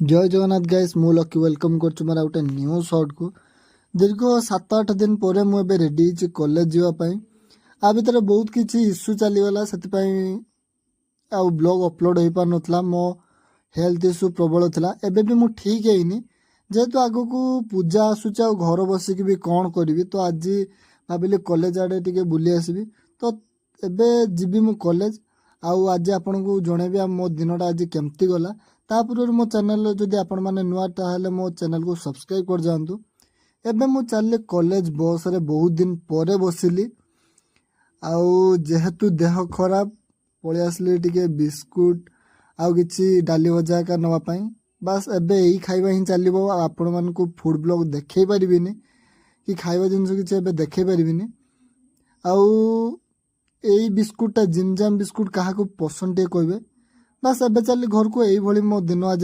ଜୟ Jagannath guys, ମୁଁ lucky welcome କରୁଛି ମୋର ଆଉ ଗୋଟେ ନ୍ୟୁ ସର୍ଟକୁ। ଦୀର୍ଘ 7-8 ଦିନ ପରେ ମୁଁ ଏବେ ରେଡ଼ି ହେଇଛି କଲେଜ ଯିବା ପାଇଁ। ଆ ଭିତରେ ବହୁତ କିଛି ଇସ୍ୟୁ ଚାଲିଗଲା, ସେଥିପାଇଁ ଆଉ ବ୍ଲଗ୍ ଅପଲୋଡ଼ ହେଇପାରୁନଥିଲା। ମୋ ହେଲ୍ଥ ଇସ୍ୟୁ ପ୍ରବଳ ଥିଲା। ଏବେ ବି ମୁଁ ଠିକ୍ ହେଇନି। ଯେହେତୁ ଆଗକୁ ପୂଜା ଆସୁଛି ଆଉ ଘର ବସିକି ବି କ'ଣ କରିବି, ତ ଆଜି ଭାବିଲି କଲେଜ ଆଡ଼େ ଟିକେ ବୁଲି ଆସିବି। ତ ଏବେ ଯିବି ମୁଁ କଲେଜ ଆଉ ଆଜି ଆପଣଙ୍କୁ ଜଣେଇବି ଆଉ ମୋ ଦିନଟା ଆଜି କେମିତି ଗଲା। ତା ପୂର୍ବରୁ ମୋ ଚ୍ୟାନେଲରେ ଯଦି ଆପଣମାନେ ନୂଆ, ତାହେଲେ ମୋ ଚ୍ୟାନେଲକୁ ସବସ୍କ୍ରାଇବ୍ କରିଯାଆନ୍ତୁ। ଏବେ ମୁଁ ଚାଲିଲି କଲେଜ ବସ୍ରେ। ବହୁତ ଦିନ ପରେ ବସିଲି। ଆଉ ଯେହେତୁ ଦେହ ଖରାପ, ପଳେଇ ଆସିଲି ଟିକେ ବିସ୍କୁଟ ଆଉ କିଛି ଡାଲି ଭଜା ଏକା ନେବା ପାଇଁ। ବାସ୍, ଏବେ ଏଇ ଖାଇବା ହିଁ ଚାଲିବ। ଆଉ ଆପଣମାନଙ୍କୁ ଫୁଡ଼୍ ବ୍ଲଗ୍ ଦେଖେଇ ପାରିବିନି କି ଖାଇବା ଜିନିଷ କିଛି ଏବେ ଦେଖେଇ ପାରିବିନି। ଆଉ ଏଇ ବିସ୍କୁଟଟା, ଜିମ୍ ଜାମ୍ ବିସ୍କୁଟ, କାହାକୁ ପସନ୍ଦ ଟିକେ କହିବେ। ବାସ୍, ଏବେ ଚାଲିଲି ଘରକୁ। ଏଇଭଳି ମୋ ଦିନ ଆଜି।